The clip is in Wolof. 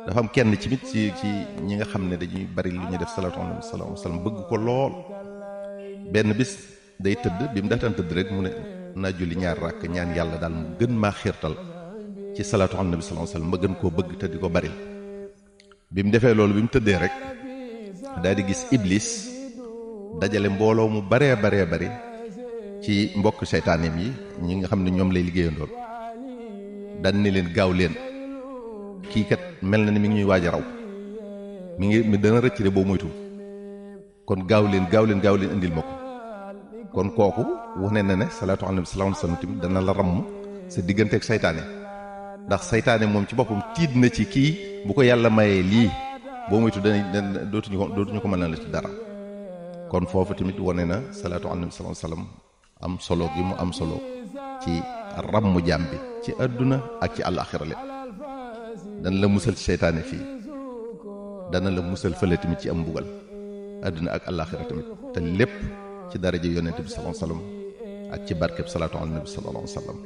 dafa am kenn ci mit ci ñi nga xam ne dañuy bari lu ñuy def salaatu alayhi wa sallam bëgg ko lool benn bis day tëdd bi mu daataan tëdd rek mu ne naa julli ñaar rakk ñaan yàlla daal mu gën maa xiirtal ci salaatu ala nabi sallallahu alayhi wasallam ma gën koo bëgg te di ko bari bi mu defee loolu bi mu tëddee rek daal di gis iblis dajale mbooloo mu baree bari ci mbokk seytaaneem yi ñi nga xam ne ñoom lay liggéeyandoon daan ni leen gaaw leen kii kat mel na ni mi ngi ñuy waaj a raw mi dana rëcc de boo moytu kon gaaw leen indil ma ko kon kooku wane na ne salaatu ala nabi sallallahu alayhi wasallam tamit dana la ramm sa diggante ak saytaane ndax saytaane moom ci boppam tiit na ci kii bu ko yàlla mayee lii boo moytu dootuñu ko mën na la ci dara kon foofu tamit wane na salaatu ala nabi sallallahu alayhi wasallam am solo gi mu am solo ci ramm jaam bi ci àdduna ak ci àllaaxira lépp dana la musal ci saytaane fii dana la musal fële tamit ci am mbugal àdduna ak àllaaxira tamit te lépp ci daraja yonent bi sallallahu alayhi wasallam ak ci barkeb salaatu ala nabi sallallahu alayhi wasallam